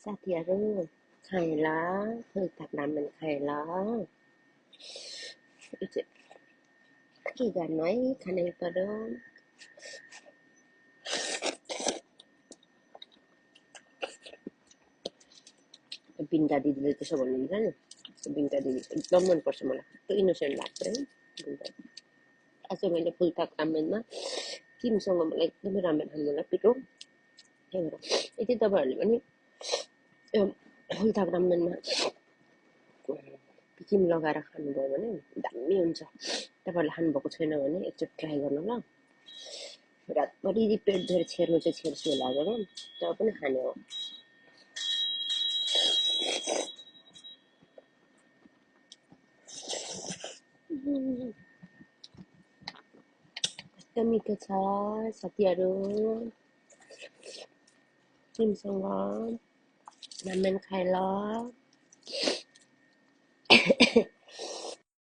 사티아르 카일라 흙닥나면 카일라 이제 크기가 너희 가능거든 बिन्दा दिदीले त्यसो भन्नुहुन्छ नि बिन्दा दिदी एकदम मनपर्छ मलाई कस्तो इनोसेन्ट लाग्छ है बिन्दा आज मैले फुलपाक रामेनमा किमसँग मलाई एकदमै रामेन खानु मन लाग्यो पिरो त्यही भएर यदि तपाईँहरूले पनि यो फुलपाक रामेनमा किम लगाएर खानुभयो भने दामी हुन्छ तपाईँहरूले खानुभएको छैन भने एकचोटि ट्राई गर्नु ल रातभरि पेट धरेर छेर्नु चाहिँ छेर्छु होला जब तब पनि खाने हो कस्तो मिठो छ साथीहरू किमसँग रामेन खाएर